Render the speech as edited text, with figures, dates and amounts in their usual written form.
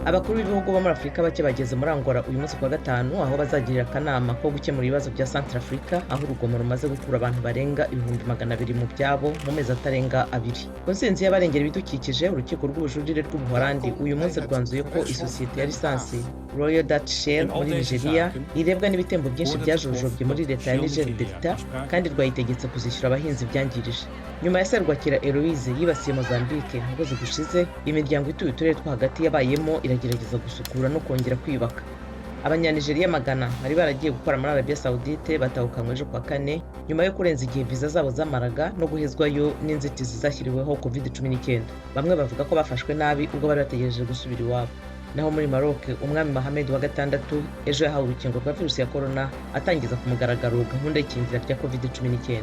Abakuru b'ibihugu bo muri Afurika bake bageze muri Angola uyu munsi kuwa gatanu, aho bazagirira akanama ko gukemura ibibazo bya Centrafrica, aho urugomo rumaze gukura abantu barenga 200,000 mu byabo mu mezi atarenga 2. Ku nsinzi y'abarengera ibidukikije, urukiko rw'ubujurire rw'Ubuholandi uyu munsi rwanzuye ko isosiyete ya lisansi Royal Dutch Shell In al muri deze Nigeria zaken irebwa n'ibitembo byinshi hoorde het Hof byajojobye dat muri leta ya Shell Niger Nigeria Delta, aansprakelijk kandi rwayitegetse kuzishyura abahinzi byangirije. Nyuma ya serwakira Eloise yibasiye Mozambique mu kwezi gushize, imiryango ituye uturere two hagati yabayemo iragerageza gusukura no kongera kwiyubaka. Abanyanigeriya magana bari baragiye gukora muri Arabia Saudite batahukanywe ejo kuwa kane, nyuma yo kurenza igihe viza zabo zamaraga no guhezwayo n'inzitizi zashyiriweho COVID-19. Bamwe bavuga ko bafashwe nabi ubwo bari bategereje gusubira iwabo. Naho muri Maroc, Umwami Mohammed wa gatandatu ejo yahawe urukingo rwa virusi ya corona, atangiza ku mugaragaro gahunda y'ikingira rya COVID-19.